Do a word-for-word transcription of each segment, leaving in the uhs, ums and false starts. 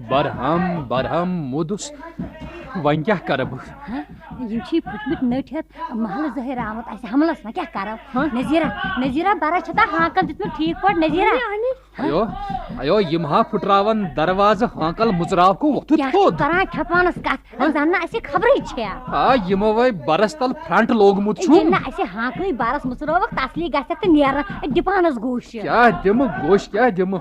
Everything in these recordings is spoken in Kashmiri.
برہم برہم مودُس، وۄنۍ کیٛاہ کرٕ بہٕ؟ ہاں، یِم چھِ پھٕٹمٕتۍ نٔٹۍ ہٮ۪تھ محلہٕ ظٲہِر آمُت اَسہِ حملس، وۄنۍ کیٛاہ کرو؟ ہاں؟ نذیرہ، نذیرہ، برا چھا تۄہہِ ہانکل دیُتمُت ٹھیٖک پٲٹھۍ؟ نذیرہ۔ ایو، ایو، یِم ہا پھٕٹراون دروازٕ، ہانکل مُژراو کو وۄتھُتھ کیٛاہ چھُ تھوٚد۔ کران کھٮ۪پانس کتھ؟ ہاں؟ زن نہٕ اَسہِ خبرٕے چھےٚ۔ آ، یِمو وے برس تل فرنٹ لوگمُت چھُم۔ ییٚلہِ نہٕ اَسہِ ہانکلٕے برس مُژرٲوٕکھ، تسلی گژھٮ۪کھ تہٕ نیرن ڈِپانس گوش۔ کیٛاہ دِمہٕ گوش، کیٛاہ دِمہٕ؟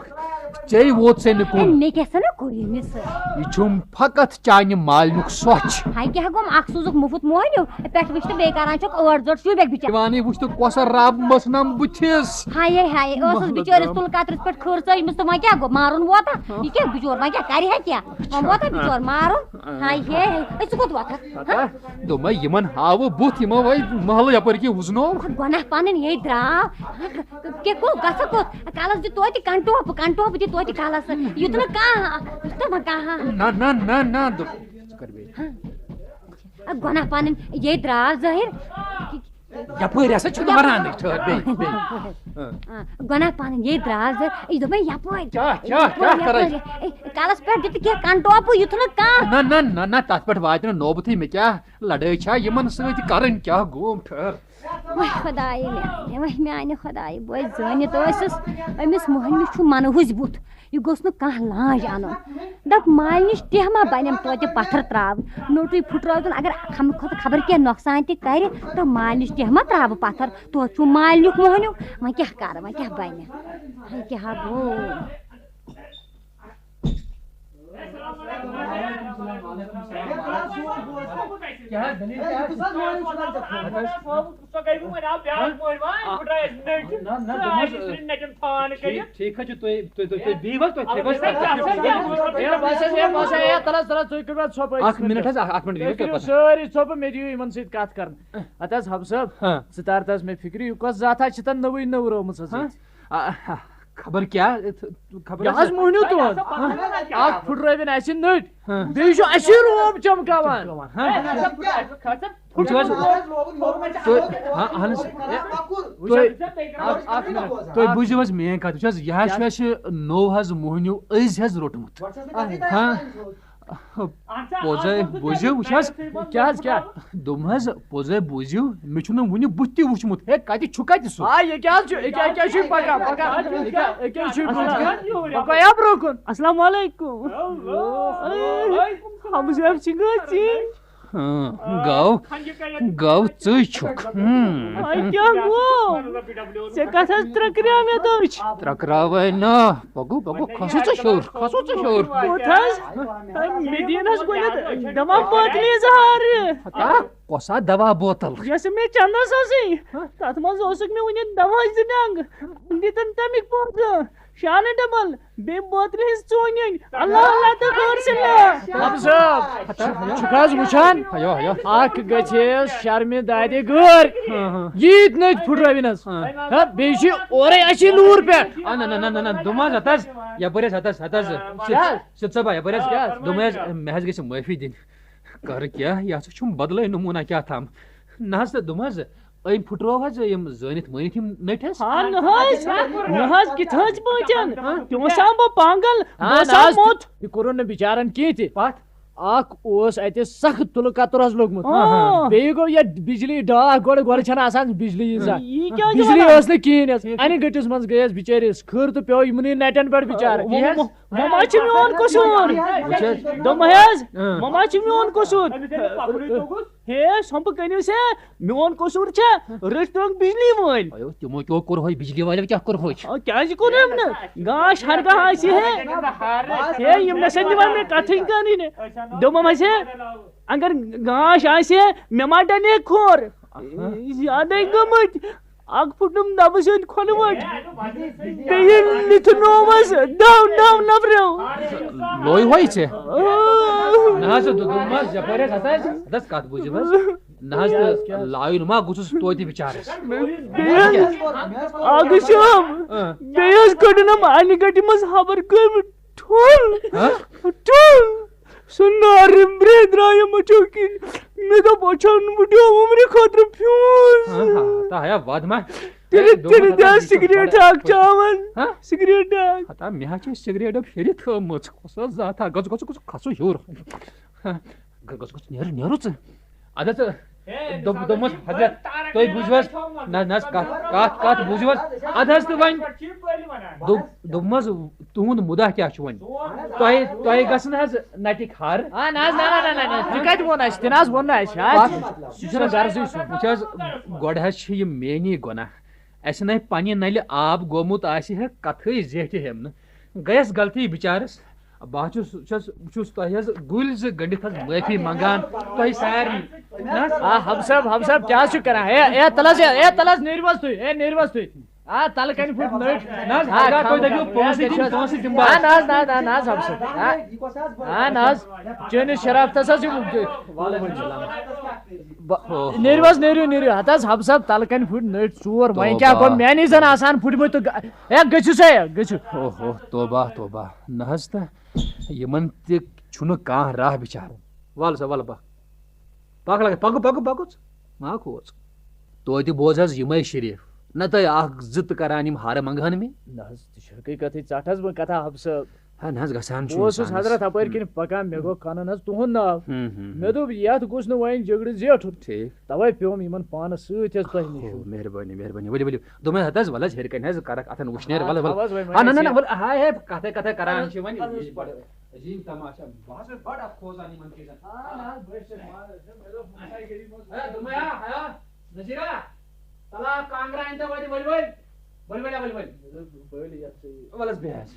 ژے ووت سا نہٕ کُن۔ ہے، مےٚ کیٛاہ سا نہٕ کُن أمِس؟ یہِ چھُم فقط چانہِ مالنیُک سۄچھ۔ ہاے کیٛاہ گوٚم، اکھ سوٗزُکھ مُفت موہنیو، پٮ۪ٹھ وٕچھ تہٕ بیٚیہِ کران چھکھ ٲٹھ زٔٹ شُرۍ بیٚکہِ بِچارِ۔ دیوانی وٕچھ تہٕ کۄس رب مٔژھنم بٕتھِس۔ ہاے ہاے ہاے، ٲسٕس محلہٕ بِچٲرِس درٛام۔ تُلہٕ کترِس پٮ۪ٹھ کھٔر ژٔجمٕژ تہٕ وۄنۍ کیٛاہ گوٚو؟ مارُن ووتا؟ یہِ کیٛاہ بِچور، وۄنۍ کیٛاہ کرِ ہا کیٛاہ؟ وۄنۍ ووتا بِچور مارُن؟ ہاے ہے ہے، أسۍ کوٚت وۄتھکھ؟ ہا؟ دوٚپمَے یِمن ہاوٕ بُتھ، یِمو وۄنۍ محلہٕ یپٲرۍ کِنۍ وُزنو۔ گۄناہ پنٕنۍ یے درٛاو۔ کیٛاہ گوٚو، گژھٕ کوٚت؟ کلس دِ توتہِ کنٹوپہٕ، کنٹوپہٕ دِ توتہِ کلس۔ یُتھ نہٕ کانٛہہ، یُتھ نہٕ وۄنۍ کانٛہہ۔ نہ، نہ، نہ، نہ، دوٚپ، ژٕ کر بیٚیہِ۔ گۄناہ پنٕنۍ یے درٛاو ظٲہِر۔ یپٲرۍ ہسا چھُنہٕ ونانٕے، ٹھٔہر، بیٚیہِ، بیٚیہِ۔ ہاں۔ آ، گۄناہ پنٕنۍ یے درٛاو ظٲہِر۔ یہِ دوٚپمَے یپٲرۍ۔ کیٛاہ، کیٛاہ، یپٲرۍ، کیٛاہ کرے؟ یپٲرۍ۔ اے، کلس پٮ۪ٹھ دِ تہٕ کینٛہہ کنٹوپہٕ، یُتھ نہٕ کانٛہہ۔ نہ، نہ، نہ، نہ، تتھ پٮ۪ٹھ واتہِ نہٕ نوبتٕے۔ مےٚ کیٛاہ لڑٲے چھا یِمن سۭتۍ کرٕنۍ؟ کیٛاہ گوم، ٹھٔہر۔ وای خۄدایہِ میانہِ، وای میانہِ خۄدایہِ، بہٕ ٲسٕس زٲنِتھ ٲسٕس، أمِس مۄہنوِس چھُ منہٕ ہُس بُتھ، یہِ گوٚژھ نہٕ کانٛہہ لانٛج اَنُن۔ دَپ مالنِچ ٹیٚہہ ما بَنٮ۪م توتہِ پَتھر ترٛاوٕ؟ نوٚٹُے پھُٹرٲوتُن، اگر کھمہٕ کھۄتہٕ خبر کینٛہہ نۄقصان تہِ کَرِ، تہٕ مالنِچ ٹیٚہہ ما ترٛاوٕ پَتھر؟ توتہِ چھُ مالنیُک مۄہنیو، وۄنۍ کیٛاہ کَرٕ، وۄنۍ کیٛاہ بَنہِ؟ وۄنۍ کیٛاہ ہا گوٚو؟ کیٛاہ حظ دٔلیٖل کیٛاہ حظ چھِ؟ سۄ گٔے وۄنۍ آو بیٛاکھ مٔہۍ وۄنۍ، آ۔ پھٕٹرایَس نٔٹۍ۔ نہ، نہ، سۄ دوٚپمَس، آیہِ سُہ نَٹٮ۪ن پھان ٹھیٖک، کٔرِتھ۔ ٹھیٖک حظ چھُ، تُہۍ، تُہۍ، تُہۍ، تُہۍ بِہِو حظ، تُہۍ تھٲیِو حظ اَدٕ تَتھ۔ ہے، بَس حظ، ہے، بَس حظ، ہے، تَلہٕ حظ، تَلہٕ حظ، تُہۍ کٔرِو حظ ژھۄپہٕ أکِس اَکھ مِنَٹ مِنٹَس۔ حظ، اَکھ، اَکھ مِنَٹ تُہۍ بِہِو کٔرِو تُہۍ۔ سٲری ژھۄپہٕ، مےٚ دِیِو یِمَن سۭتۍ کَتھ کَرنہٕ۔ اَدٕ حظ، حَب صٲب، ہاں۔ ژٕ تار تہٕ حظ مےٚ فِکرِ، یہِ کۄس زاتھا چھِ تَن نٔوٕے نٔو رٲومٕژ حظ ہاں۔ ییٚتہِ؟ آ، خبر کیٛاہ، خبر یہِ حظ مۄہنیو تُہُنٛد۔ اَکھ پھٕٹرٲوِن اَسہِ نٔٹۍ، ہاں۔ بیٚیہِ چھُ اَسہِ روب چمکاوان۔ ہاں۔ وٕچھِو حظ، تُہۍ، ہاں، اَہن حظ، تُہۍ، اَکھ، اَکھ مِنٹ۔ تُہۍ بوٗزِو حظ میٛٲنۍ کَتھ، وٕچھ حظ، یہِ حظ چھُ اَسہِ نوٚو حظ مۄہنیو أزۍ حظ روٚٹمُت۔ ہاں۔ پوٚزَے بوٗزِو، وٕچھ حظ۔ کیٛاہ حظ، کیٛاہ؟ دوٚپُن حظ، پوٚزَے بوٗزِو، مےٚ چھُنہٕ وُنہِ بُتھ تہِ وُچھمُت۔ ہے، کَتہِ چھُ، کَتہِ سُہ؟ آ، یہِ کیٛاہ حظ چھُ؟ یہِ کیٛاہ، یہِ کیٛاہ چھُ پَکان، پَکان؟ یہِ کیٛاہ، یہِ کیٛاہ چھُ برٛونٛہہ کُن؟ پَکان یا برٛونٛہہ کُن؟ السلام علیکم۔ ہمزہ صٲب چھِ گٔژھۍ۔ ہاں، گاو، گاو ژٕے چھُکھ۔ ہم۔ آے کیٛاہ گوٚو؟ ژےٚ کَتھ حظ ترٛکریٛاو مےٚ دٔچھ؟ ترٛکراوے نہ۔ پَکو، پَکو، کھسو ژٕ ہیوٚر، کھسو ژٕ ہیوٚر۔ کوٚت حظ؟ مےٚ دِیِن حظ گۄڈٕنٮ۪تھ دَوا بوتلہِ زٕ ہارٕ۔ ہتا، کۄسا دَوا بوتل؟ یۄس مےٚ چَندَس ٲسٕے، ہہ؟ تَتھ منٛز اوسُکھ مےٚ وٕنہِ دَوا زٕ ڈنٛگ۔ دِتَن تَمِکۍ پونٛسہٕ۔ شانہٕ ڈبل، بیٚیہِ بوتلہِ ہٕنٛز ژوٗنٛگۍ۔ اللہ اللہ تہٕ غٲر صلی اللہ۔ حَب صٲب، چھُکھ حظ وٕچھان؟ ہیو، ہیو۔ اکھ گژھِ شرمہِ دادِ غٲر۔ ہاں، ہاں۔ ییٖتۍ نٔٹۍ پھُٹرٲوِن حظ۔ ہاں۔ ہا، بیٚیہِ چھِ اورَے اَسہِ لوٗر پٮ۪ٹھ۔ آ، نہ، نہ، نہ، نہ، نہ، دوٚپمَس ہَتہٕ حظ، یَپٲرۍ حظ، ہَتہٕ حظ، ہَتہٕ حظ۔ کیٛاہ حظ؟ سِد صٲبا، یَپٲرۍ حظ۔ کیٛاہ حظ؟ دوٚپمَے حظ، مےٚ حظ گژھِ معٲفی دِنۍ۔ کَرٕ کیٛاہ؟ یہِ ہسا چھُم بدلے نموٗنہ کیٛاہ تام۔ نہ حظ، تہٕ دوٚپمَس، أمۍ پھُٹروو حظ یِم زٲنِتھ مٲنِتھ یِم نٔٹۍ حظ۔ ہا، نہ حظ، نہ حظ، کِتھ حظ پٲٹھۍ؟ تِم وَسان بہٕ پانٛگل، ہا، بہٕ نہ وَسان حظ، موت۔ یہِ کوٚرُن نہٕ بِچارَن کِہیٖنۍ تہِ۔ پَتھ؟ اَکھ اوس اَتہِ سخت تُلہٕ کَتُر حظ لوٚگمُت۔ ہاں۔ بیٚیہِ گوٚو یَتھ بِجلی ڈاکھ، گۄڈٕ، گۄڈٕ چھَنہٕ آسان بِجلی یٖژاہ۔ یہِ کیٛاہ چھُ بِجلی وَنان؟ ٲس نہٕ کِہیٖنۍ حظ۔ ٹھیٖک۔ اَنہِ گٔٹِس منٛز گٔیَس بِچٲرِس، خٲر تہٕ پیوٚو یِمنٕے نَٹٮ۪ن پٮ۪ٹھ بِچارٕ۔ وۄنۍ، وۄنۍ، وۄنۍ ما چھُ میون قصوٗر؟ وٕچھ حظ۔ دوٚپمَے حظ، اۭں۔ وۄنۍ ما چھُ میون قصوٗر؟ ہے، سۄمبہٕ کٔنِو سے، میون قصوٗر چھا؟ رٔٹۍ ترٛٲوٕکھ بِجلی وٲلۍ۔ اَیو، تِمو کیٛاہ کوٚر ہۄے بِجلی والیو، کیٛاہ کوٚر ہۄے؟ آ، کیٛازِ کوٚر أمۍ نہٕ؟ گاش ہرگاہ آسہِ ہے۔ ہے، یِم نہ سا دِوان مےٚ کَتھٕے کَرٕنۍ۔ دوٚپمَس ہے، اگر گاش آسہِ ہے، مےٚ ما ٹَنے کھۄر؟ اہا۔ زیادَے گٔمٕتۍ۔ اَکھ پھُٹُم دَبہٕ سۭتۍ کھۄنہٕ وَٹ۔ بیٚیہِ لِتھنووُس دَو نَو نَفرو۔ لوے ہوے ژےٚ؟ آ۔ نہ حظ، ژٕ دوٚپمَس یَپٲرۍ حظ، ہَتہٕ حظ، ہَتہٕ حظ کَتھ بوٗزِو حظ۔ نہ حظ، تہٕ لایُن ما گوٚژھُس توتہِ بِچارَس۔ بیٚیہِ حظ، اَکھ صٲب، اۭں۔ بیٚیہِ حظ کٔڑٕنَم اَنہِ گَٹہِ منٛز خبر کٔمۍ ٹھوٚل۔ ہہ؟ ٹھوٚل۔ سُہ نارٕ برٛیٚہہ درٛایہِ مَچھو کِنۍ۔ مےٚ دوٚپ، أچھَن وٕڈیو عُمرِ خٲطرٕ فیوٗز۔ ہاں، ہاں، تا ہیا وَد ما۔ تیٚلہِ، ہے، دوٚپمَے تیٚلہِ نا دِ تۄہہِ، یہِ چھُ سِگریٹ خۄداے۔ اَکھ چاوان۔ ہاں؟ سِگریٹ اَکھ۔ ہتا، مےٚ ہا چھِ سِگریٹ ڈَبہٕ شیٖرِتھ تھٲومٕژ۔ کۄس حظ زاتھا؟ گژھ، گژھ، گژھ، کھسو ہیوٚر۔ گژھ، گژھ، گژھ، نیرٕ، نیرٕ ژٕ۔ اَدٕ حظ، ہے، دوٚپ-، دوٚپمَس، حضرت، تُہۍ بوٗزِو حظ؟ نہ، نہ حظ، کَتھ، کَتھ، کَتھ بوٗزِو حظ؟ اَدٕ حظ، تہٕ وۄنۍ دوٚپ-، دوٚپمَس، تُہُنٛد مُدعا کیٛاہ چھُ وۄنۍ؟ تۄہہِ، تۄہہِ گژھن حظ نَٹِکۍ ہار۔ آ، نہ حظ، نہ، نہ، نہ، نہ، تہِ کَتہِ ووٚن اَسہِ؟ تہِ نہ حظ ووٚن نہٕ اَسہِ۔ آ، پَتہٕ یہِ چھُنہٕ غرضٕے سُہ۔ وٕچھ حظ، گۄڈٕ حظ چھِ یِم میٛٲنی گۄناہ۔ اَسہِ نَے پننہِ نَلہِ آب گوٚمُت آسہِ ہے، کَتھٕے زیٹھِ ہٮ۪م نہٕ۔ گٔیَس غلطی بِچارَس۔ بہٕ حظ چھُس، چھُس، چھُس تۄہہِ حظ گُلۍ زٕ گٔنٛڈِتھ حظ معٲفی منٛگان۔ تۄہہِ سارنٕے۔ نہ حظ؟ آ، حب صٲب، حب صٲب، کیٛاہ حظ چھُ کران؟ ہے، ہے، تَلہٕ حظ، ہے، ہے، تَلہٕ حظ، نیٖرِو حظ تُہۍ، ہے، نیٖرِو حظ تُہۍ۔ آ، تَلہٕ کَنہِ پھُٹ نٔٹۍ۔ نہ حظ، آ، اگر تُہۍ دٔپِو، پونٛسہٕ دِنۍ، پونٛسہٕ دِمہٕ بہٕ آ، حظ۔ نہ حظ، نہ، نہ، نہ حظ، حب صٲب۔ آ، آ، نہ حظ، چٲنِس شرافتَس حظ یِم۔ وعلیکُم السلام۔ بہ-، ہو، ہو۔ نیٖرِو حظ، نیٖرِو، نیٖرِو۔ ہَتہٕ حظ، حب صٲب، تَلہٕ کَنہِ پھُٹۍ نٔٹۍ ژور۔ وۄنۍ کیٛاہ توبہ۔ گوٚو؟ میٛانی زَن آسان پھُٹمٕتۍ تہٕ گہ-، ہے، گٔژھِو سا، گٔژھِو۔ ہو، ہو، توبہ، توبہ۔ نہ حظ تہٕ یِمَن تہِ چھُنہٕ کانٛہہ راہ بِچارٕ۔ وَلہٕ سا، وَلہٕ بَکھ۔ پَکھ لَگے، پَکُن، پَکُن، پَکُن۔ ما کھوژ۔ توتہِ بوز حظ یِمَے شریٖف۔ نہ تہٕ اَکھ زٕ تہٕ کَران یِم ہارٕ منٛگہٕ ہَن مےٚ۔ نہ حظ، تہِ چھِ حقیٖقتٕے، ژَٹ حظ وۄنۍ کَتھا، حب صٲب۔ ہے، نہ حظ، گژھان چھُ بہٕ اوسُس اِنسانَس۔ حضرت ہُپٲرۍ کِنۍ پکان، مےٚ گوٚو کَنَن حظ تُہُنٛد ناو۔ ہُم، ہُم، ہُم۔ مےٚ دوٚپ، یَتھ گوٚژھ نہٕ وۄنۍ جھگڑٕ زیٹھُن۔ ٹھیٖک۔ تَوَے پیوٚم یِمَن پانَس سۭتۍ حظ تۄہہِ نِش ہو، یُن۔ مہربٲنی، مہربٲنی۔ ؤلِو، ؤلِو۔ دوٚپمَے، ہَتہٕ حظ، وَلہٕ حظ، ہیٚرِ کَنہِ حظ کَرَکھ اَتھَن وٕشنیر، آ، وَلہٕ، وَلہٕ۔ تھاو حظ وۄنۍ، آ، نہ، نہ، نہ، وۄنۍ وَلہٕ، ہاے، ہاے، کَتھَے، کَتھَے کَران چھِ وۄنۍ۔ اَدٕ حظ پَرو۔ عجیٖب تماشہ، بہٕ حظ چھُس بَڑٕ افسوس آن یِمَن چیٖزَن۔ آ، نہ حظ، بہٕ حظ چھُس پانہٕ، مےٚ دوٚپ، مےٚ دوٚپ، ہے، دوٚپمَے، آ، ہے، نذیٖرا، تَلہٕ آ کانٛگرا أنۍ تو وۄنۍ، ؤلۍ، ؤلۍ۔ ؤلۍ، ؤلۍ، ؤلۍ، ؤلۍ۔ مےٚ دوٚپ، بٔلۍ یَتھ ژٕ یہِ۔ وَلہٕ حظ، بیٚہہ حظ۔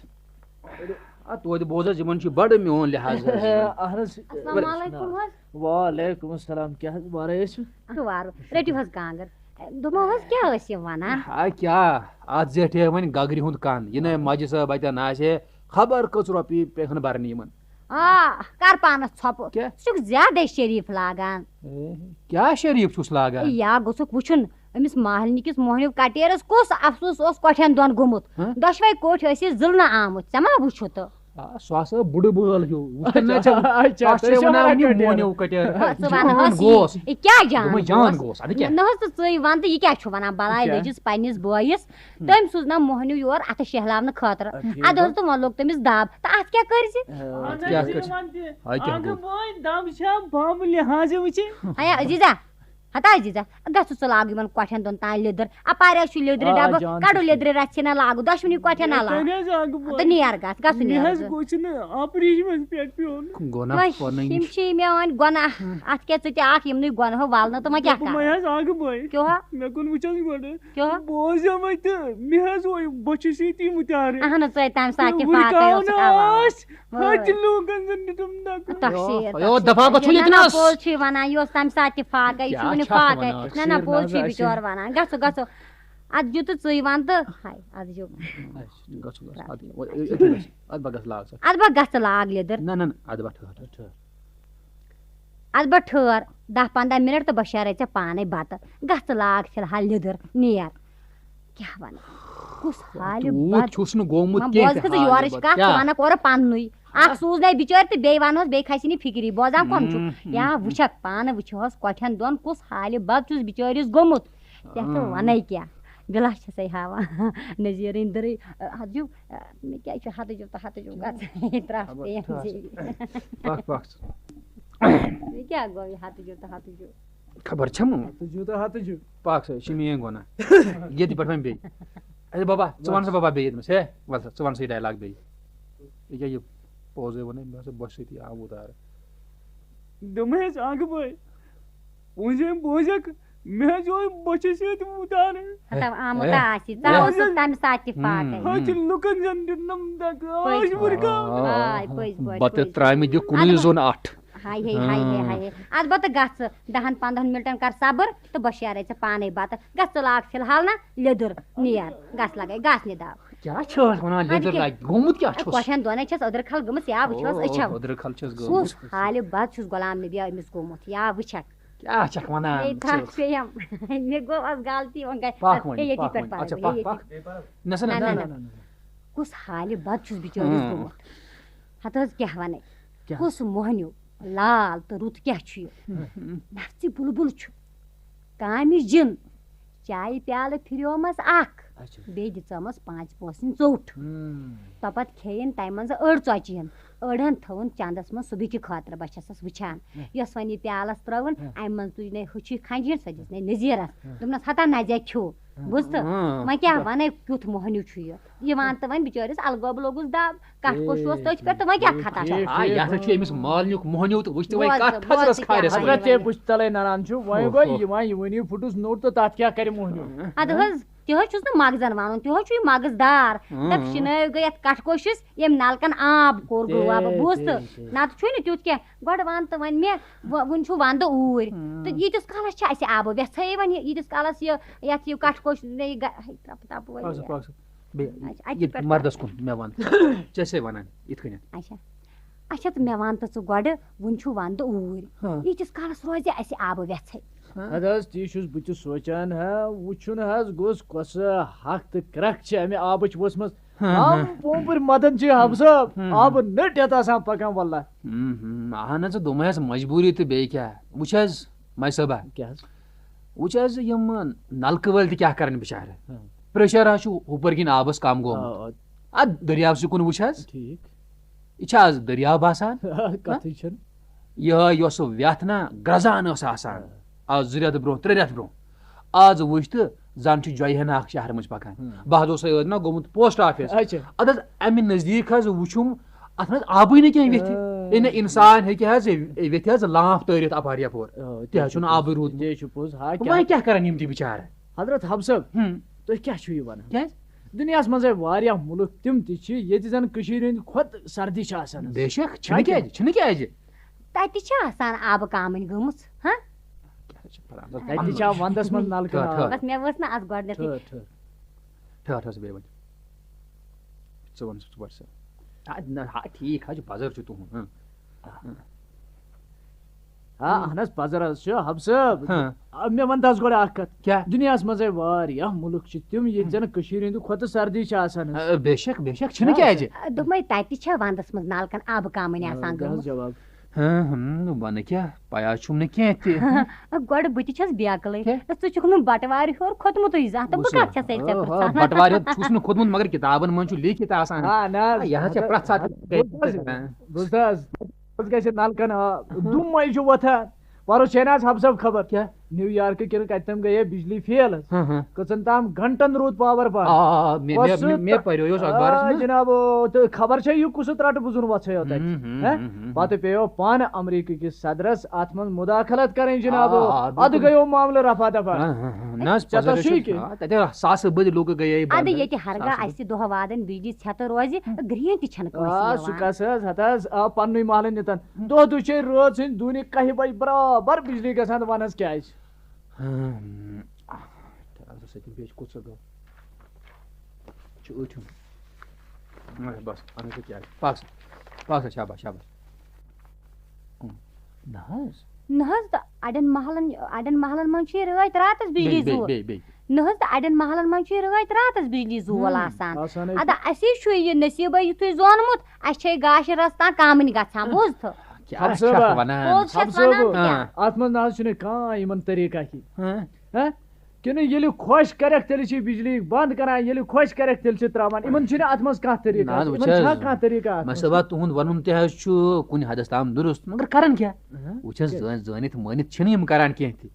آ، توتہِ بوز حظ، یِمَن چھُ بَڑٕ میون لحاظ حظ یِوان۔ اَہَن حظ۔ السلام علیکم حظ۔ وعلیکم السلام، کیٛاہ حظ وارٕ ٲسِو؟ وارٕ۔ رٔٹِو حظ کانٛگٕر۔ دوٚپمو حظ، کیٛاہ ٲسۍ یِم وَنان؟ آ، کیٛاہ؟ اَتھ زیٹھِ ہے وۄنۍ گگرِ ہُنٛد کَن۔ یہِ نَے مَجہِ صٲب اَتٮ۪ن آسہِ ہے، خبر کٔژ رۄپیہِ پیٚیہِ ہَن بَرنہِ یِمَن۔ آ، کر پانس ژھۄپہٕ۔ کیٛاہ؟ ژٕ چھُکھ زیادَے شریٖف لاگان۔ اے، کیٛاہ شریٖف چھُس لاگان؟ یا گوٚژھُکھ وٕچھُن، أمِس مالنہِ کِس موہنیو کٹیرس کُس افسوٗس اوس کۄٹھٮ۪ن دۄن گوٚمُت۔ ہہ؟ دۄشوے کوٹھۍ ٲسۍ یہِ زٕلنہٕ آمٕتۍ، ژےٚ ما وٕچھُتھ؟ آ، سُہ ہسا بٕڈٕ بٲل ہیوٗ۔ وٕچھتھ نہ ژےٚ؟ اچھا، پتہٕ تُہۍ چھِ چھِو وَنان وَنان یہِ کٹیر۔ موہنیو کٹیر۔ ہہ، ژٕ وَن جان حظ یہِ، گوس۔ یہِ کیٛاہ جان یہِ جان گوس؟ گوس، اَدٕ کیٛاہ؟ نہ حظ، ژٕ ژٕے وَن تہٕ یہِ کیٛاہ چھُ وَنان؟ بلاے کیٛاہ؟ لٔجِس پنٛنِس بٲیِس۔ تٔمۍ سوٗز نہ موہنیو یور اَتھٕ شیہلاونہٕ خٲطرٕ۔ ٹھیٖک۔ اَدٕ حظ تہٕ وۄنۍ لوٚگ تٔمِس دَب۔ تہٕ اَتھ کیٛاہ کٔرۍ زِ؟ اَہَن حظ، کیٛاہ یہِ کٔرۍ؟ وَن تہِ، ہاے کیٛاہ اَکھ گوٚو؟ بٲے دَب چھا بَم لحاظ وٕچھِ؟ ہیا عزیٖزا، ہتا عزیٖزا، گژھُ ژٕ لاگہٕ یِمَن کۄٹھٮ۪ن دۄن تام لیٚدٕر۔ اَپارِ حظ چھُ لیٚدرِ آ، آ، ڈَبہٕ، جان کَڑُو چھُس۔ لیٚدرِ رَژھِ نہ لاگہٕ، دۄشوٕنی کۄٹھٮ۪ن نہ ہے، لاگہٕ۔ تۄہہِ نہ حظ اَکھ بٲے۔ تہٕ نیر گژھ، گژھُن مےٚ نیر حظ گژھُن۔ گوٚژھ نہٕ آپریشنَس پٮ۪ٹھ پیوٚن۔ گۄناہ وۄنۍ پَنٕنۍ۔ یِم چھِ مےٚ وۄنۍ گۄناہ، اَتھ کیٛاہ ژٕ تہِ اَکھ یِمنٕے گۄناہو وَلنہٕ تہٕ وۄنۍ کیٛاہ دوٚپمَے کَرٕ؟ حظ اَکھ بٲے۔ کیٛاہ ہا؟ مےٚ کُن وٕچھ حظ گۄڈٕ۔ کیٛاہ؟ بہٕ اوسُس وۄنۍ تہٕ مےٚ حظ اوے بۄچھِ سۭتی مُتیارٕ۔ اہن حظ، ژٕ تَمہِ ساتہٕ تہِ تہٕ فاقَے وٕنہِ اوسُکھ، کانٛہہ اوا، اوا۔ نہ آسہِ، ہتہِ لوٗکَن زَن دیُتُم دَکہٕ۔ تۄہہِ چھِ یو، یو، دفعہ گوٚو ژھٕنِتھ نہ، نہ، نَس۔ پوٚز چھُے وَنان، یہِ اوس تَمہِ ساتہٕ تہِ فاقَے، یہِ چھُ کیٛاہ وٕنہِ چھَکھ فاقَے۔ وَنان؟ نہ، نہ، شیٖر پوٚز نہ چھُے حظ بِچور آسہِ۔ وَنان۔ گژھو، گژھو۔ اَدٕ دیُتُتھ ژٕے وَن تہٕ ہاے، اَدٕ جو۔ گژھو، گژھو۔ اَدٕ، اَدٕ، اَدٕ، اَدٕ بہٕ گژھٕ لاگ ژٕ۔ اَدٕ بہٕ گژھٕ لاگ لیٚدٕر۔ نہ، نہ، نہ، اَدٕ بہٕ ٹھٔہر، ٹھٔہر۔ اَدٕ بہٕ ٹھٔہر دَہ پنٛداہ مِنَٹ تہٕ بہٕ شیرَے ژےٚ پانَے بَتہٕ۔ گژھ ژٕ لاگ فِلحال لیٚدٕر، نیر۔ کیٛاہ وَنہٕ؟ کُس حالہِ تیوٗت بد-، چھُس نہٕ گوٚمُت وۄنۍ کینٛہہ بوز کہِ ژٕ حالہِ یورٕچ بد-، کَتھ، ژٕ کیٛاہ؟ وَنَکھ اورٕ پَننُے۔ اَکھ سوٗز نَے بِچٲرۍ تہٕ بیٚیہِ وَنہوس، بیٚیہِ کھسہِ نہٕ فِکری۔ بوزان کَم چھُکھ؟ ہُم، ہُم۔ یا وٕچھَکھ پانہٕ، وٕچھِ ہوس کۄٹھٮ۪ن دۄن کُس حالہِ بد چھُس بِچٲرِس گوٚمُت۔ یَتھ ژٕ آ۔ وَنَے کیٛاہ؟ بِلاش چھَسَے ہاوان۔ نذیٖرٕنۍ دٔرٕے، ہَتہٕ جو، مےٚ کیٛازِ چھُ ہَتہٕ جو تہٕ ہَتہٕ جو گژھان۔ یہِ ترٛٹھ خبر پیٚیَم ٹھٔہر۔ زیٖوِتھ۔ پَکھ، پَکھ ژٕ۔ مےٚ کیٛاہ گوٚو یہِ ہَتہٕ جو تہٕ ہَتہٕ جو؟ خبر چھَم۔ ہَتہٕ جو تہٕ ہَتہٕ جو۔ پَکھ سا، یہِ چھِ میٛٲنۍ گۄناہ۔ ییٚتہِ پٮ۪ٹھ وۄنۍ بیٚیہِ۔ اے بابا، ژٕ وَن سا بابا بیٚیہِ ییٚتہِ نَس، ہے، وَل سا، ژٕ وَن سا یہِ ڈایلاگ بیٚیہِ۔ یہِ کیٛاہ یہِ پوزٕے وَنَے، مےٚ ہسا بۄچھِ سۭتی آو اُتار۔ دوٚپمَے حظ اَکھ بٲے، وۄنۍ زِ أمۍ بوزَکھ، مےٚ حظ اوس بۄچھِ سۭتۍ وُتارٕ۔ ہتا آمُت ہے۔ آسی، ژٕ اوسُکھ تَمہِ ساتہٕ تہِ ہُم۔ فاقے۔ ہَتہِ لُکَن زَن دیُتنَم دَکہٕ، پٔزۍ آش پٲٹھۍ۔ بُرکاو۔ آ، آے، پٔزۍ پٲٹھۍ، بَتہٕ پٔزۍ۔ ترٛامہِ دِ کُنُے اَدٕ زوٚن اَٹھ۔ ہاے ہے، ہاے ہے، ہاں۔ ہاے ہے۔ اَدٕ بَتہٕ گژھ، دَہَن پنٛدہَن مِنٹَن کر صبر تہٕ بہٕ شیرَے ژےٚ پانَے بَتہٕ۔ گژھ ژٕ لاگ فِلحال نہ لیٚدٕر، نیر، گژھ لَگَے، گژھ نہِ دَو۔ کیٛاہ چھِ أسۍ وَنان، اَدٕ لیٚدٕر کیٛاہ؟ لَگہِ؟ گوٚمُت کیٛاہ چھُس؟ کۄٹھٮ۪ن دۄن ہے چھَس أدرٕ کھل گٔمٕژ، یا وٕچھ حظ، او، أچھو۔ أدرٕ کھل چھَس گٔمٕژ۔ کُس حالہِ بد چھُس غلام نبی أمِس گوٚمُت، یا وٕچھکھ۔ کیٛاہ چھَکھ وَنان ہے، ژٕ؟ ترٛٹھ پیٚیَم۔ مےٚ گوٚو آز غلطی، وۄنۍ گژھِ پَکھ وۄنۍ، ہے، ییٚتی پَکھ پٮ۪ٹھ وۄنۍ۔ پَرو، اچھا، ہے، پَکھ، ییٚتی پَکھ۔ پٮ۪ٹھ۔ نہ سا، نہ، نہ، نہ، نہ، نہ، نہ، نہ۔ کُس حالہِ بد چھُس بِچٲرِس ہاں۔ گوٚمُت۔ ہَتہٕ حظ کیٛاہ وَنَے؟ کیٛاہ؟ کُس موہنیو لال تہٕ رُت کیٛاہ چھُ یہِ؟ ہاں۔ نفژِ بُلبُل چھُ، کامہِ جِن، چایہِ پیالہٕ پھِریومَس اَکھ، اچھا۔ بیٚیہِ دِژمَس پانٛژِ پونٛسہٕ ہٕنٛز ژوٚٹ۔ ہُم۔ تۄپتہٕ کھیٚیِن تَمہِ منٛزٕ أڑ ژۄچہِ ہن، أڑ ہن تھٲوٕن چَندَس منٛز صُبحٕکہِ خٲطرٕ، بہٕ چھَسَس وٕچھان۔ ہُم۔ یۄس وۄنۍ یہِ پیالَس ترٛٲوٕن، ہُم۔ اَمہِ منٛز تُج نے ہُچھی کھنٛجہِ ہن، سۄ دِژ نے نٔزیٖرَس۔ ہُم۔ دوٚپنَس، "ہتا نَزیا کھیوٚو۔" ہُم۔ بوٗزتھٕ؟ ہُم۔ وۄنۍ کیٛاہ وَنَے، کیُتھ مۄہنیوٗ چھُ یہِ؟ یہِ وَن تہٕ وۄنۍ بِچٲرِس، الگوب لوٚگُس دَب، کَٹھ کوٚش اوس تٔتھۍ پٮ۪ٹھ تہٕ وۄنۍ کیٛاہ کھَتھا چھُ؟ آ، یہِ ہسا چھُ أمِس مالنیُک مۄہنیوٗ تہٕ وٕچھ تہٕ وۄنۍ بوز، کَتھ بوز تھزرَس یہِ کیٛاہ کھارٮ۪س وَنہِ۔ حضرت، ژےٚ وٕچھ تَلَے نَران چھُ، وۄنۍ اوہ، گوٚو اوہ۔ یہِ وۄنۍ، یہِ وٕنی پھُٹُس نوٚٹ تہٕ تَتھ کیٛاہ کَرِ مۄہنیوٗ؟ اَدٕ حظ، تہِ حظ چھُس نہٕ مغزن وَنُن، تہِ حظ چھُ یہِ مغز دار۔ اۭں۔ دَپ شِنٲوۍ گٔے یَتھ کَٹھ کوٚشِس، ییٚمۍ نَلکَن آب کوٚر گوٚو آبہٕ، تے، بوٗزتھٕ؟ تے، تے۔ نَتہٕ چھُے نہٕ تیُتھ کینٛہہ۔ گۄڈٕ وَن تہٕ وۄنۍ مےٚ، وۄ-، وٕنہِ چھُ وَندٕ اوٗرۍ۔ اۭں۔ تہٕ ییٖتِس کالَس چھِ اَسہِ آبہٕ وٮ۪ژھَے وۄنۍ، ییٖتِس کالَس یہِ، یَتھ یہِ کَٹھ کوٚش، یہِ گہ-، ہے، ترٛپہٕ تَپہٕ وٲلۍ پَکھ سا، یہِ۔ پَکھ سا۔ بیٚیہِ اچھا، اَتہِ یہِ پٮ۪ٹھ مردس کُن مےٚ وَن۔ ژےٚ چھے وَنان یِتھ کٔنٮ۪تھ۔ اچھا۔ اچھا، تہٕ مےٚ وَن تہٕ ژٕ گۄڈٕ، وٕنہِ چھُ وَندٕ اوٗرۍ۔ ہاں۔ ییٖتِس کالَس روزِ اَسہِ آبہٕ وٮ۪ژھَے۔ ہاں۔ اَدٕ حظ، تی چھُس بہٕ تہِ سونٛچان ہا، وٕچھُن حظ گوٚژھ کۄسہٕ ہَکھ تہٕ کرٛکھ چھِ اَمہِ آبٕچ ؤژھمٕژ۔ ہاں، ہاں۔ پومپُرۍ مَدَن چھِ حبسہٕ، ہاں، ہاں۔ آبہٕ نٔٹۍ یَتھ آسان پَکان، واللہ۔ ہُم، ہُم، اَہَن حظ، ژٕ دوٚپمَے حظ مجبوٗری تہٕ بیٚیہِ کیٛاہ۔ وٕچھ حظ، مَے صٲبہ۔ کیٛاہ حظ؟ وٕچھ حظ، یِم نَلکہٕ وٲلۍ تہِ کیٛاہ کَرَن بِچارٕ۔ ہاں۔ pressure حظ چھُ ہُپٲرۍ کِنۍ آبَس کَم گوٚمُت۔ آ، آ۔ اَتھ دٔریاوسٕے کُن وٕچھ حظ۔ ٹھیٖک۔ یہِ چھا آز دٔریاو باسان؟ کَتھٕے چھَنہٕ۔ یِہوٚے یۄس سُہ وٮ۪تھ نا گرٛزان ٲس آسان، آ۔ آز زٕ رٮ۪تھ برٛونٛہہ، ترٛےٚ رٮ۪تھ برٛونٛہہ، آز وٕچھ تہٕ زَن چھُ جۄیہِ ہنا اَکھ شہرٕ مٔنٛزۍ پَکان۔ ہاں۔ بہٕ حظ اوسَے ٲدۍ نا گوٚمُت post office۔ اچھا۔ اَدٕ حظ، اَمہِ نزدیٖک حظ وٕچھُم، اَتھ منٛز آبٕے نہٕ کینٛہہ ویٚتھِ۔ آ۔ ہے نہ، اِنسان ہیٚکہِ حظ ویٚتھِ حظ لانٛف تٲرِتھ اَپارِ یَپور۔ آ، تہِ حظ چھُنہٕ آبٕے روٗدمُت۔ تی چھُ پوٚز۔ ہا، وۄنۍ کیٛاہ کیٛاہ کرن یِم تہِ بِچارٕ؟ حضرت حبسب، ہُم۔ تُہۍ کیٛاہ چھِو یہِ وَنان؟ کیٛازِ؟ دُنیاہَس منٛز ہے واریاہ مُلُک تِم تہِ چھِ، ییٚتہِ زَن کٔشیٖرِ ہِنٛدِ کھۄتہٕ سردی چھِ آسان حظ۔ بے شک، چھِنہٕ چھا کِنہٕ؟ کیٛازِ؟ چھِنہٕ کیٛازِ؟ تَتہِ چھِ آسان آبہٕ کامٕنۍ گٔمٕژ، ہاں؟ کیٛاہ حظ چھِ پَران؟ تَتہِ چھِ آسان وَندَس منٛز نَلکہٕ ٹھٔہر، آب۔ ٹھٔہر۔ بَس مےٚ وٕژھ نہٕ اَتھ گۄڈٕنٮ۪تھٕے۔ ٹھٔہر، ٹھٔہر۔ ٹھٔہر حظ بیٚیہِ وۄنۍ۔ ژٕ وَن، ژٕ وَن سا۔ آ، نہ، ہا، ٹھیٖک حظ چھُ، پَزر چھُ تُہُنٛد، ہاں۔ آ، اہن حظ، پزر حظ چھُ، حب صٲب۔ ہاں۔ آ، مےٚ وَن تہٕ حظ گۄڈٕ اکھ کتھ۔ کیٛاہ؟ دُنیاہَس منٛز ہے واریاہ مُلُک چھِ تِم، ییٚتہِ زَن کٔشیٖرِ ہِنٛدِ کھۄتہٕ سردی چھِ آسان حظ۔ آ، بے شک، بے شک، چھِنہٕ آ، کیٛازِ؟ آ، دوٚپمَے، تَتہِ چھا وَندَس منٛز نَلکَن آبہٕ کَمٕے آ، آسان دِ حظ گٔمٕژ؟ جواب۔ ہاں، ہم، وَنہٕ کیٛاہ، پَیاز چھُم نہٕ کینٛہہ تہِ۔ گۄڈٕ بہٕ تہِ چھَس بیکلٕے۔ کیٛاہ؟ ژٕ چھُکھ نہٕ بَٹوارِ ہیوٚر کھوٚتمُتٕے زانٛہہ، تہٕ بہٕ وٕچھ کَتھ حظ، چھَسَے ژےٚ آ، آ، پِرٛژھان؟ بٹوارِ ہیوٚر چھُس نہٕ کھوٚتمُت، مگر کِتابَن منٛز چھُ لیٖکھِتھ آسان۔ آ، نہ حظ، آ، یہِ حظ چھےٚ ہَتہٕ، پرٛٮ۪تھ ساتہٕ۔ بوٗز حظ، بوٗز حظ۔ گژھِ نَلکَن، آ، ہاں۔ دُمَے چھُ وۄتھان۔ پَرُس چھے نہ حظ حب صٲب خبر؟ کیٛاہ؟ نیو یارکہٕ کِنہٕ کَتہِ تام گٔیے بجلی فیل حظ۔ ہاں، ہاں۔ کٔژَن تام گھنٹَن روٗد پاوَر بنٛد۔ آ، آ، آ، مےٚ، مےٚ، کۄسہٕ مےٚ، مےٚ تہٕ، پَریو یہِ اوس اخبارَس آ، منٛز۔ جناب، او، تہٕ خبر چھےٚ یہِ کُس ترٛٹہٕ بُزُن وۄژھیو تَتہِ؟ ہُم، ہُم، ہے؟ ہُم، ہُم، ہُم۔ پَتہٕ پیٚیو پانہٕ امریکہ کِس صدرَس اَتھ منٛز مُداخلت کَرٕنۍ، جناب۔ آ، آ، آ، اَدٕ بِلکُل۔ گٔیو معاملہٕ رفع دفع۔ ہاں، ہاں، ہاں۔ نہ حظ، ژےٚ پَزر تَتھ چھُے چھُ، کینٛہہ۔ آ، تَتہِ ساسہٕ بٔدۍ لوٗکھ گٔیے اَدٕ بنٛد۔ ییٚتہِ ہرگاہ ساسہٕ بٔدۍ۔ اَسہِ دۄہ وادَن بجلی ژھٮ۪تہٕ روزِ، گرٛین تہِ چھَنہٕ کٲنٛسہِ آ، سُہ یِوان۔ کَس حظ، ہَتہٕ حظ، آ، پَننُے محلہٕ نِتَن۔ دۄہ دُے چھے رٲژ ہٕنٛدۍ دوٗنہِ کَہہِ بجہِ برابر بجلی گژھان، وَن حظ کیٛازِ؟ ہم، آہ، تہٕ اَتھ سۭتۍ بیٚیہِ کُس سا گوٚو؟ چھُ أتھۍ ہُنٛد۔ اَہَن حظ، بَس، اَہَن حظ، کیٛاہ؟ پَکھ سا، پَکھ سا، شاباش، شاباش۔ نہ حظ۔ نہ حظ، تہٕ اَڑٮ۪ن محلَن، اَڑٮ۪ن محلَن منٛز چھِ یہِ رٲتۍ راتَس بجلی بیٚیہِ، بیٚیہِ، زوٗل۔ بیٚیہِ، بیٚیہِ۔ نہ حظ، تہٕ اَڑٮ۪ن محلَن منٛز چھِ یہِ رٲتۍ راتَس بجلی زوٗل ہُم، آسان۔ آسان حظ اَدٕ چھُ۔ اَسے چھُ یہِ نصیٖبَے یُتھُے زونمُت، اَسہِ چھے گاشہِ رَژھ تام کامٕنۍ گژھان، بوٗزتھٕ؟ کیٛاہ حب صٲبا، چھَکھ وَنان؟ پوٚز حب چھَس صٲبو، وَنان کیٛاہ؟ ہاں۔ اَتھ منٛز نہ حظ چھُنہٕ کانٛہہ یِمَن طریٖقہ کہِ۔ ہاں۔ ہاں؟ کِنہٕ ییٚلہِ خۄش کَرٮ۪کھ، تیٚلہِ چھِ بجلی بنٛد کَران، ییٚلہِ خۄش کَرٮ۪کھ، تیٚلہِ چھِ ترٛاوان۔ یِمَن چھُنہٕ اَتھ منٛز کانٛہہ طریٖقہ نہ حظ، اَتھ، وٕچھ یِمَن چھا حظ، کانٛہہ طریٖقہٕ اَتھ منٛز؟ مےٚ صٲبا، تُہُنٛد وَنُن تہِ حظ چھُ کُنہِ حدس تام درست، مگر کَرَن کیٛاہ؟ ہاں۔ وٕچھ حظ، کیٛازِ؟ زٲنۍ-، زٲنِتھ مٲنِتھ چھِنہٕ یِم کَران کینٛہہ تہِ۔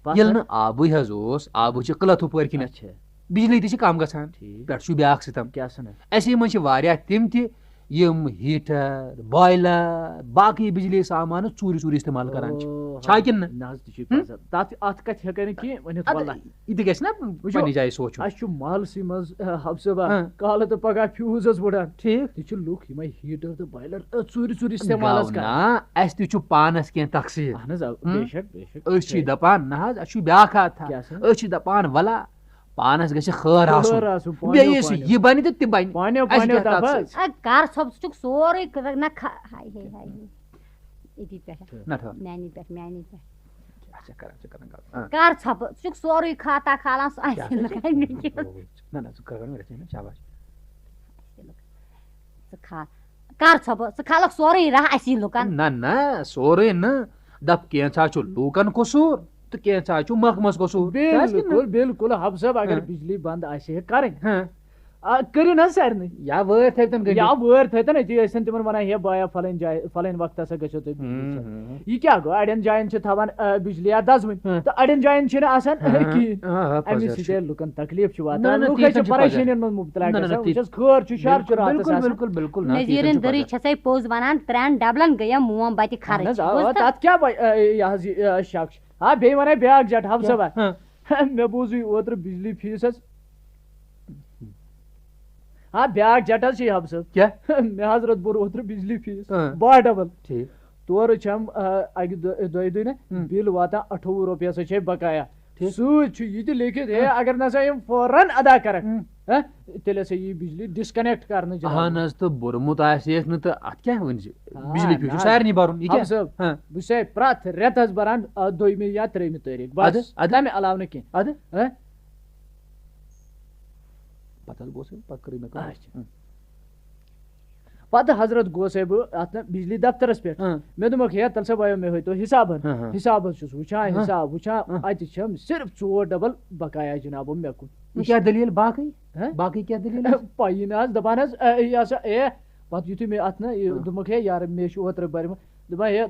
پَتہٕ ییٚلہِ نہٕ آبٕے حظ اوس، آبٕچ چھِ قٕلت ہُپٲرۍ کِنٮ۪تھ۔ اچھا۔ بِجلی تہِ چھِ کَم گژھان۔ ٹھیٖک۔ پٮ۪ٹھٕ چھُ بیٛاکھ سِتَم۔ کیٛاہ سَنا؟ اَسے منٛز چھِ واریاہ تِم تہِ یِم heater، boiler، باقٕے بِجلی سامان ژوٗرِ ژوٗرِ استعمال کران چھِ۔ اوہ، چھا کِنہٕ نہ؟ نہ حظ، تہِ چھُ ہُم؟ پَزر۔ تَتھ، اَتھ کَتھِ ہٮ۪کَے نہٕ کینٛہہ ؤنِتھ، اَدٕ وَلہ۔ یہِ تہِ گژھِ نا وٕچھِو، پنٛنہِ جایہِ سونٛچُن۔ اَسہِ چھُ محلسٕے منٛز، آ، حب صٲبا، ہاں۔ کالہٕ تہٕ پَگاہ fuse حظ وٕڑان۔ ٹھیٖک۔ تہِ چھِ لُکھ یِمَے heater تہٕ boiler، آ، ژوٗرِ ژوٗرِ استعمال حظ گوٚو کران۔ نا، اَسہِ تہِ چھُ پانَس کینٛہہ تقصیٖر۔ اہن حظ، آ، ہُم؟ بے شک، بے شک۔ أسۍ چھِ دَپان، نہ حظ، اَسہِ چھُ بیٛاکھ حادثہ۔ کیٛاہ سا؟ أسۍ چھِ دَپان، وَلہ، پانَس گژھِ خٲر آسُن۔ خٲر آسُن، پانیو، بیٚیہِ یُس پانیو۔ یہِ بَنہِ تہٕ تہِ بَنہِ۔ پانیو، اَسہِ پانیو کیٛاہ تَتھ دَپہٕ حظ۔ سۭتۍ؟ اے، کر ژھۄپ، ژٕ چھُکھ سورُے ک-، نہ کھا-، ہاے، ہے، ہاے، ہے۔ أتی پٮ۪ٹھ۔ نہ، ٹھٔہر۔ میٛانی پٮ۪ٹھ، میٛانی پٮ۪ٹھ۔ اچھا، کران، ژٕ کران غلط۔ آ۔ کر ژھۄپہٕ، ژٕ چھُکھ سورُے کھاتا کھالان، سُہ کیٛاہ آسہِ سا نہٕ چھُکھ؟ کَرنٕے کینٛہہ۔ نہ، نہ، ژٕ کر وۄنۍ رَژھِ ہنا، شاباش۔ ژٕ کھا-، کر ژھۄپہٕ، ژٕ کھالَکھ سورُے راہ اَسی لُکَن۔ نہ، نہ، سورُے نہٕ۔ دَپ، کینٛژھا چھُ لوٗکَن قصوٗر۔ تہٕ کینٛژھا چھُ محکمس قصوٗر۔ چھُ حظ کِنہٕ نہ؟ بِلکُل، بِلکُل۔ حب صٲب، اگر ہاں۔ بجلی بنٛد آسہِ ہے کرٕنۍ، ہاں۔ آ، کٔرِو نہ حظ سارنٕے۔ یا وٲرۍ تھٲوتن گٔنڈِتھ۔ یا وٲرۍ تھٲوتن أتی، ٲسۍ تن تِمن ونان، "ہے بایا، فلٲنۍ جایہِ، فلٲنۍ وقتہٕ ہسا گٔژھِو تُہۍ بجلی ہُم، سان۔" ہُم۔ یہِ کیٛاہ گوٚو؟ اڑٮ۪ن جاین چھِ تھاوان، آ، بجلی یا دزوٕنۍ، ہاں۔ تہٕ اڑٮ۪ن جاین چھِنہٕ آسان، آ، کِہیٖنۍ۔ آ، آ، اَمی پَزر سۭتۍ چھُ۔ ہے لُکن تکلیف چھُ واتان۔ نہ، نہ، لُکھ تی حظ چھِ چھَنہٕ پَزر۔ پریشٲنین منٛز مبتلا نہ، نہ، نہ، گژھان۔ تی وۄنۍ چھَس خٲر چھُ، شر چھُ بِلکُل، راتس بِلکُل، آسان۔ بِلکُل، بِلکُل، نہ، تی نذیٖرٕنۍ چھَنہٕ دٔرٕے پَزر۔ چھَسَے پوٚز وَنان، ترٛٮ۪ن ڈبلن گٔیَم موم بَتہِ خرٕچ۔ اہن حظ، آ، بوٗزتھا؟ تَتھ کیٛاہ وَ-، آ، یہِ حظ یہِ، آ، شک چھُ؟ آ، بیٚیہِ وَنَے بیٛاکھ جٹ، حب کیٛاہ؟ صٲبا۔ ہاں۔ مےٚ بوٗزُے اوترٕ بجلی فیٖس حظ۔ آ، بیٛاکھ جٹ حظ چھُ یہِ، حب صٲب۔ کیٛاہ؟ مےٚ حضرت بوٚر اوترٕ بجلی فیٖس۔ ہاں۔ باہ ڈبل۔ ٹھیٖک۔ تورٕ چھَم، آ، اَکہِ دۄ-، دۄیہِ دۄہہِ نہ ہُم۔ بِل واتان اَٹھووُہ رۄپیہِ ہسا چھے بقایا۔ ٹھیٖک۔ سۭتۍ چھُ یہِ تہِ لیکھِتھ، ہے، ہاں۔ اگر نہ سا یِم فوراً ادا کرکھ، ہُم۔ ہاں، تیٚلہِ ہسا یی بجلی disconnect کرنہٕ جناب۔ اہن حظ، تہٕ بوٚرمُت آسہِ یَس نہٕ تہٕ اَتھ کیٛاہ ؤنۍ زِ؟ آ، بجلی فیٖس نہ چھُ حظ۔ سارنٕے بَرُن، یہِ حب کیٛاہ؟ صٲب، ہاں۔ بہٕ چھُسے پرٛٮ۪تھ رٮ۪تہٕ حظ بَران، آ، دوٚیمہِ یا ترٛیٚیمہِ تٲریٖخ، بس، اَدٕ، اَدٕ۔ تَمہِ علاوٕ نہٕ کینٛہہ۔ اَدٕ؟ ہاں؟ پَتہٕ حظ گوٚو سُہ، پَتہٕ کٔرٕے مےٚ کٲم۔ اچھا۔ ہُم۔ پَتہٕ حضرت گوسے بہٕ اَتھ نہ بجلی دفترس پٮ۪ٹھ۔ ہاں۔ مےٚ دوٚپمَکھ، "ہے، تَلہٕ سا بایو، مےٚ ہٲیتو حسابن۔" ہاں، ہاں۔ حساب حظ چھُس وٕچھان، ہاں۔ حساب وٕچھان، ہاں۔ اَتہِ چھَم صرف ژور ڈبل بقایا جنابو مےٚ کُن۔ یہِ کیٛاہ دٔلیٖل؟ باقٕے؟ ہاں؟ باقٕے کیٛاہ دٔلیٖل؟ پَیی نہ حظ، دَپان حظ، اے، یہِ ہسا، اے، پَتہٕ یُتھُے مےٚ اَتھ نہ، یہِ ہاں۔ دوٚپمَکھ، "ہے یارٕ، مےٚ چھُ اوترَے بَرِمُت۔" دَپان، "ہے،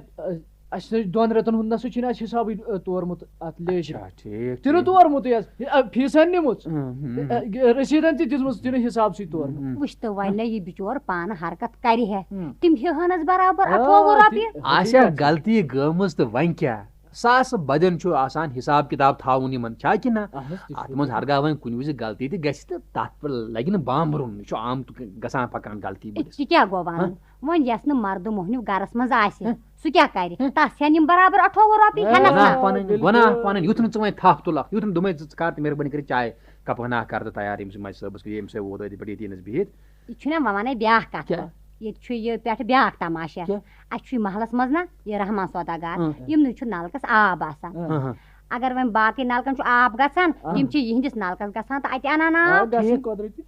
اَسہِ نہ چھُ دۄن رٮ۪تَن ہُنٛد نہ سا چھُنہٕ اَسہِ حسابٕے، اے، تورمُت اَتھ لیجہِ۔" اچھا، ٹھیٖک، تہِ نہٕ ٹھیٖک۔ تورمُتُے حظ، یہِ، اے، فیٖسَن نِمٕژ۔ ہُم، ہُم۔ اے، رٔسیٖدَن تہِ دِژمٕژ، تہِ نہٕ حسابسٕے تورمُت۔ ہُم۔ وٕچھ تہٕ وۄنۍ نہ یہِ بِچور پانہٕ حرکت کَرِ ہے۔ ہُم۔ تِم ہیٚہَن حظ برابر آ، اَٹھووُہ تہِ رۄپیہِ۔ آسہِ ہا حقیٖقت چھِ۔ غلطی گٔمٕژ تہٕ وۄنۍ کیٛاہ؟ ساسہٕ بَدٮ۪ن چھُ آسان حساب کِتاب تھاوُن یِمَن، چھا کِنہٕ نہ؟ اَہَن حظ، تہِ چھُ اَتھ منٛز پوٚز۔ ہرگاہ وۄنۍ کُنہِ وِزِ غلطی تہِ گژھِ تہٕ تَتھ پٮ۪ٹھ لَگہِ نہٕ بامبرُن، یہِ چھُ عام تہٕ گژھان پَکان غلطی اے، بٔڈِس۔ تہِ کیٛاہ گوٚو وَنُن؟ ہاں؟ وۄنۍ یَس نہٕ مَردٕ موٚہنیو گَرَس منٛز آسہِ، ہاں۔ سُہ کیٛاہ کَرِ؟ ہاں۔ تَس ہٮ۪ن یِم برابر اَٹھووُہ رۄپیہِ، آ، ہٮ۪نَس گۄناہ نا؟ پَنٕنۍ، بِلکُل۔ گۄناہ پَنٕنۍ، یُتھ نہٕ ژٕ وۄنۍ تھَپھ تُلَکھ، یُتھ نہٕ دوٚپمَے، "ژٕ، ژٕ کَر تہٕ مہربٲنی کٔرِتھ چاے کَپہٕ ہنا کَر تہٕ تیار، ییٚمہِ سۭتۍ مَجہِ صٲبَس کٔرِو، ییٚمہِ سۭتۍ ووت أتھۍ پٮ۪ٹھ ییٚتہِ ییٚنَس بِہِتھ۔" یہِ چھُنہ وۄنۍ وَنَے بیٛاکھ کَتھ۔ کیٛاہ؟ ییٚتہِ چھُ یہِ پٮ۪ٹھٕ بیٛاکھ تماشہ۔ کیٛاہ؟ اَسہِ چھُ یہِ محلَس منٛز نہ یہِ رحمان سوداگار، اۭں۔ یِمنٕے چھُ نَلکَس آب آسان۔ اۭں۔ اگر وۄنۍ باقٕے نَلکَن چھُ آب گژھان، اۭں۔ تِم چھِ یِہِنٛدِس نَلکَس گژھان تہٕ اَتہِ اَنان آب۔ آب گژھِ ٹھیٖک۔ قۄدرٔتی۔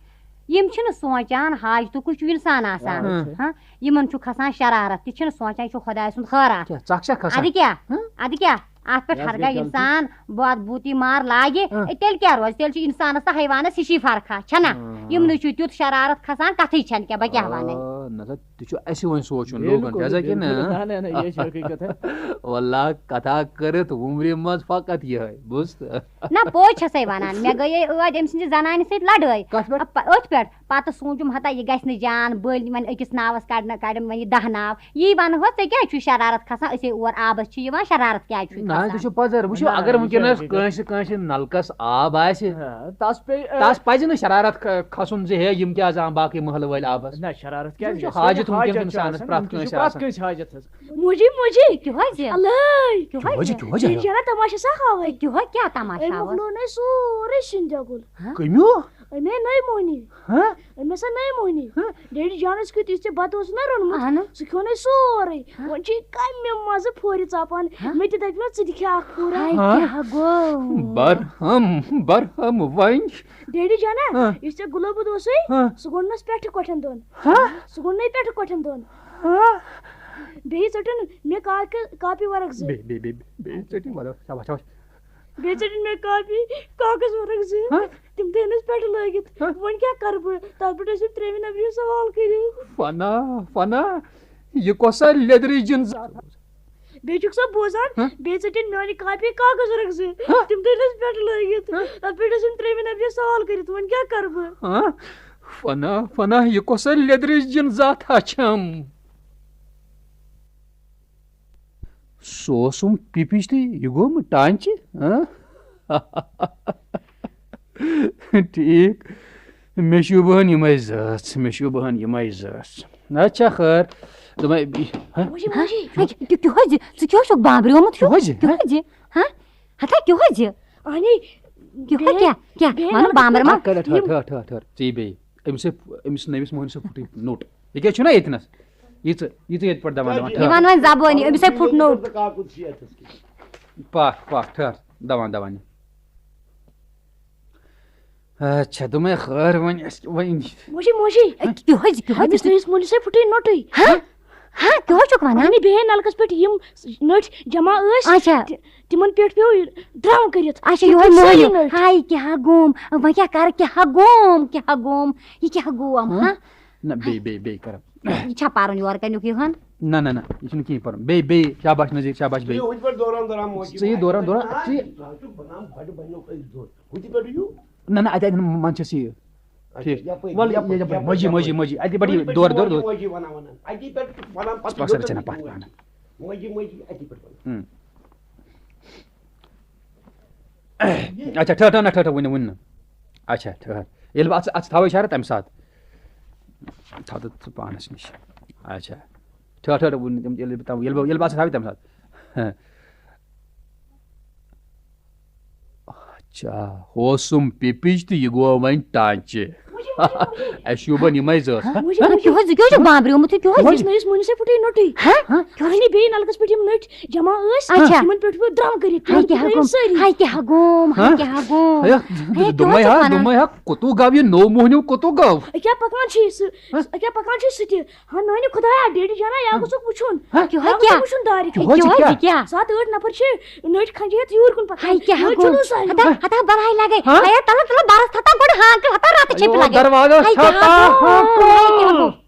یِم چھِنہٕ سونٛچان، حاجتُک چھُ اِنسان آسان۔ اۭں۔ ہاں، یِمَن چھُ کھسان شرارت، تہِ چھِنہٕ سونٛچان، یہِ چھُ خۄداے سُنٛد خٲراتھ۔ کیٛاہ، ژَکھ چھا کھسان؟ اَدٕ کیٛاہ؟ ہاں؟ اَدٕ کیٛاہ؟ اَتھ پٮ۪ٹھ یہِ حظ ہرگاہ گٔے غلطی۔ اِنسان بد بوٗتی مار لاگہِ، ہاں۔ اے، تیٚلہِ کیٛاہ روزِ؟ تیٚلہِ چھُ اِنسانَس تہٕ حیوانَس ہِشی فرقہ، چھَنا؟ ہاں۔ یِمنٕے چھُ تیُتھ شرارت کھسان، کَتھٕے چھَنہٕ کینٛہہ، بہٕ کیٛاہ وَنَے؟ آ، نہ سا، تہِ چھُ اَسہِ وۄنۍ سونٛچُن بِلکُل، لوٗکَن، چھا سا کِنہٕ بِلکُل۔ نہ؟ نہ، نہ، نہ، یہِ چھِ حقیٖقت۔ واللہ، کَتھا کٔرِتھ وُمرِ منٛز فقط یِہوٚے، بوٗز تہٕ؟ نہ، پوٚز چھَسَے وَنان، مےٚ گٔیے ٲدۍ أمۍ سٕنٛزِ زنانہِ سۭتۍ لڑٲے۔ کَتھ پٮ۪ٹھ؟ اَپ-، أتھۍ پٮ۪ٹھ۔ پَتہٕ سوٗنٛچُم، ہتا، یہِ گژھِ نہٕ جان، بٔلۍ وۄنۍ أکِس ناوَس کَڑِ نہ، کَڑٮ۪م وۄنۍ یہِ دَہ ناو۔ یی وَنہٕ ہوس، ژےٚ کیٛازِ چھُے شرارت کھسان؟ أسے اور آبَس چھِ یِوان، شرارت کیٛازِ چھُے نہ حظ، کھسان؟ یہِ چھُ پَزر۔ وٕچھِو، نہ، اگر یہِ چھُ وٕنکیٚنَس حقیٖقت۔ کٲنٛسہِ، کٲنٛسہِ نَلکَس آب آسہِ، ہاں، تَس پے، آ، تَس پَزِ نہٕ شرارت کھ-، کھسُن زِ ہے، یِم کیٛازِ آن باقٕے محلہٕ وٲلۍ آبَس۔ نہ، شرارت کیٛازِ؟ یہِ چھُ یہِ چھُ حاجت وٕنکیٚن حاجت چھُ اِنسانَس آسان، پرٛٮ۪تھ یہِ چھُ کٲنٛسہِ پرٛٮ۪تھ آسان۔ کٲنٛسہِ حاجت حظ۔ موجی، موجی۔ کیٛاہ حظ یہِ؟ الٲے۔ کیٛاہ حظ یہِ؟ کیٛاہ حظ یہِ؟ یہِ چھَنا تماشہٕ سا ہاوٕے؟ کیٛاہ حظ، کیٛاہ تماشہٕ أمۍ ہاوَس؟ مۄکلو نَے سورُے سِنۍ جگُل۔ ہاں؟ کٔمیو؟ أمۍ ہے نٔے موہنی۔ ہاں؟ أمۍ ہسا نٔے موہنی۔ ہاں؟ ڈیڈی جانَس کیُتھ یُس ژےٚ بَتہٕ اوس نہ روٚنمُت، اہنُو۔ سُہ کھیوٚو نَے سورُے۔ ہاں؟ وۄنۍ چھِ یہِ کَمہِ مَزٕ پھورِ ژاپان۔ ہاں؟ مےٚ تہِ دَپہِ نہ ژٕ تہِ کھےٚ اَکھ پھوٗرا۔ ہاے، ہاں؟ کیٛاہ گوٚو؟ برہم، برہم وۄنۍ۔ ڈیڈی جانا، ہاں۔ یُس ژےٚ گُلوبُد اوسُے، ہاں۔ سُہ گوٚنٛڈنَس پٮ۪ٹھٕ کۄٹھٮ۪ن دۄن۔ ہاں؟ سُہ گوٚنٛڈنَے پٮ۪ٹھٕ کۄٹھٮ۪ن دۄن۔ ہاں؟ بیٚیہِ ژٔٹِن مےٚ کاکہِ-، کاپی ورق زٕ۔ بیٚیہِ، بیٚیہِ، بیٚیہِ، بیٚیہِ ژٔٹِن ورق، شاباش، شاباش۔ بیٚیہِ ژٔٹِن مےٚ کاپی کاغذ ورق زٕ۔ ہاں؟ تِم تھٲینَس پٮ۪ٹھٕ لٲگِتھ۔ ہاں؟ وۄنۍ کیٛاہ کَرٕ بہٕ؟ تَتھ پٮ۪ٹھ ٲسِم ترٛیٚیِمہِ نفرِ سوال کٔرِو۔ فنا، فنا، یہِ کۄس سا لیٚدرٕچ جِن زاتھا؟ بیٚیہِ چھُکھ سا بوزان؟ ہاں؟ بیٚیہِ ژٔٹِن میٛانہِ کاپی کاغذ ورق زٕ۔ ہاں؟ تِم تھٲینَس پٮ۪ٹھٕ لٲگِتھ۔ ہاں؟ تَتھ پٮ۪ٹھ ٲسِم ترٛیٚیِمہِ نفرِ سوال کٔرِتھ۔ وۄنۍ کیٛاہ کَرٕ بہٕ؟ ہاں؟ فنا، فنا، یہِ کۄس سا لیٚدرٕچ جِن زاتھا چھَم؟ سُہ اوسُم پِپِچ تہٕ یہِ گوٚم ٹانچہِ، ہاں؟ ٹھیٖک۔ مےٚ شوٗبہَن یِمَے زٲژ، مےٚ شوٗبہَن یِمَے زٲژ۔ اچھا، خٲر۔ دوٚپمَے، ہاں؟ موجی، موجی۔ ہاں؟ کیٛاہ، کیٛاہ، کیٛاہ حظ یہِ؟ ژٕ کیٛاہ چھُکھ بامبریومُت ہیوٗ؟ کیٛاہ حظ یہِ؟ کیٛاہ حظ یہِ؟ ہاں؟ ہتا، کیٛاہ حظ یہِ؟ اہنی، کیٛاہ، بیٚیہِ، کیٛاہ، کیٛاہ؟ بیٚیہِ وَنُن لڑکہٕ بامبر ما؟ ٹھہر، ٹھہر، ٹھہر، ٹھہر، ٹھہر۔ ژٕے بیٚیہِ۔ أمِس ہے، أمِس نٔوِس موہنِس ہے پھُٹُے نوٚٹ۔ یہِ کیٛاہ چھُنہ ییٚتہِ نَس؟ یہِ ژٕ، یہِ ژٕ ییٚتہِ پٮ۪ٹھ دَوان، دَوان، یہِ ٹھٔہر۔ وَن وۄنۍ زبٲنی، أمِس ہے پھُٹ نوٚٹ۔ پَکھ، پَکھ، ٹھٔہر، دَوان، دَوان یہِ۔ اچھا، دوٚپمَے خٲر وۄنۍ، اَسہِ وۄنۍ۔ موجی، موجی۔ اے، کیٛاہ حظ، کیٛاہ حظ؟ أمِس نٔوِس مٲلِس ہے پھُٹُے نوٚٹُے۔ ہہ؟ ہہ؟ کیٛاہ چھُکھ وَنان؟ اَہنہِ بیٚیہِ نَلکَس پٮ۪ٹھ یِم نٔٹۍ جمع ٲسۍ، اچھا۔ تہِ-، تِمَن پٮ۪ٹھ پیوٚو یہِ درٛم کٔرِتھ۔ اچھا، تِم یِہوٚے پھٕٹۍ سٲری مٲنِو۔ نٔٹۍ۔ ہاے، کیٛاہ گوم؟ وۄنۍ کیٛاہ کَرٕ؟ کیٛاہ گوم؟ کیٛاہ گوم؟ یہِ کیٛاہ گوم، ہاں؟ ہاں؟ نہ، بیٚیہِ، بیٚیہِ، بیٚیہِ کَرو۔ یہِ چھا پَرُن یورٕ کَنیُک یِہُن؟ نہ، نہ، نہ، یہِ چھُنہٕ کِہیٖنۍ پَرُن۔ بیٚیہِ، بیٚیہِ، شاباش نذیٖر، شاباش، بیٚیہِ۔ تُہۍ ہُتہِ پٲٹھۍ دوران، دوران موجی ژٕ یہِ دوران، دوران، ژٕ یہِ۔ ژٕ حظ چھُکھ بَنان بَڑٕ بَنیوکھ أسۍ دۄد۔ ہُتہِ پٮ۪ٹھ یِیِو۔ نہ، نہ، اَتہِ، اَتہِ منٛز چھَس یہِ۔ اچھا، ٹھیٖک۔ یَپٲرۍ، وَلہٕ، یَپٲرۍ، یہِ یَپٲرۍ، یَپٲرۍ، مٔجی، مٔجی، یَپٲرۍ۔ مٔجی۔ اَتی پٮ۪ٹھ یہِ ہُتہِ پٮ۪ٹھ دورٕ، دورٕ، موجی، دورٕ۔ موجی وَنان، وَنان۔ اَتی پٮ۪ٹھ وَنان، پَتہٕ پَکھ سا، یوٚتَتھ رَچھنا، تُہۍ پَکھ، پَکھ۔ مٔجی، مٔجی، اَتی پٮ۪ٹھ وَنان۔ ہُم۔ اچھا، ٹھٔہر، ٹھٔہر، نہ، ٹھٔہر، ٹھٔہر، وٕنہِ، وٕنہِ نہٕ۔ اچھا، ٹھٔہر۔ ییٚلہِ بہٕ اَتھ، اَتھ تھاوٕ اِشارٕ، تَمہِ ساتہٕ تھاو تہٕ ژٕ پانَس نِش۔ اچھا۔ ٹھٔہر، ٹھٔہر، وٕنہِ، ییٚلہِ بہٕ تھاوٕ، ییٚلہِ بہٕ، ییٚلہِ بہٕ اَتھ تھاوٕ، تَمہِ ساتہٕ۔ اچھا، ہوسُم پِپِچ تہٕ یہِ گوٚو وۄنۍ ٹانچہِ۔ اَسہِ شوٗبَن یِمَے زٕ۔ ہہ؟ مُجہِ، ہہ؟ مُجہِ۔ کیٛاہ حظ، یہِ کیٛاہ حظ چھُ بامبریومُت؟ یہِ کیٛاہ حظ؟ کیٛاہ حظ؟ یُس نہٕ أسۍ مُنہِ سۭتۍ پھُٹے نوٚٹُے۔ ہہ؟ ہہ؟ کیٛاہ حظ؟ اَہنہِ بیٚیہِ نَلکَس پٮ۪ٹھ یِم نٔٹۍ جمع ٲسۍ، اچھا۔ تِمَن پٮ۪ٹھ پیوٚو درٛم کٔرِتھ، ہاے تِمَن کیٛاہ پھُٹرٲیِم گوٚم؟ سٲری۔ ہاے کیٛاہ گوٚم؟ ہہ؟ ہاے کیٛاہ گوٚم؟ ہے، ہے، کیٛاہ دوٚپمَے حظ چھُکھ ہا، وَنان؟ دوٚپمَے ہا، کوٚتُو گوٚو یہِ نوٚو موہنیوٗ، کوٚتُو گوٚو؟ أکیٛاہ پَکان چھُ یہِ سُہ، ہہ؟ أکیٛاہ پَکان چھُ یہِ سُہ تہِ۔ ہا نانہِ خۄدایا، ڈیڈی جانا، یا گوٚژھُکھ وٕچھُن۔ ہہ؟ کیٛاہ یا حظ گوٚژھُکھ کیٛاہ؟ وٕچھُن دارِ کِنۍ۔ کیٛاہ حظ کیٛاہ؟ کیٛاہ؟ سَتھ ٲٹھ نفر چھِ نٔٹۍ کھنجہِ ہٮ۪تھ یوٗرۍ کُن پَکان۔ ہاے کیٛاہ نٔٹۍ گوٚو؟ چھُنہٕ سارنٕے۔ ہتا، ہتا بَلاے لَگے۔ ہہ؟ ہیا تَلہٕ، تَلہٕ بَرَس تھَتا گۄڈٕ ہانٛکَل ہَتا رَتہٕ چھِ اَیو، لَگے۔ دروازَس ہاے کیٛاہ ژھٮ۪تہٕ۔ گوٚو؟ ہاے کیٛاہ گوٚو؟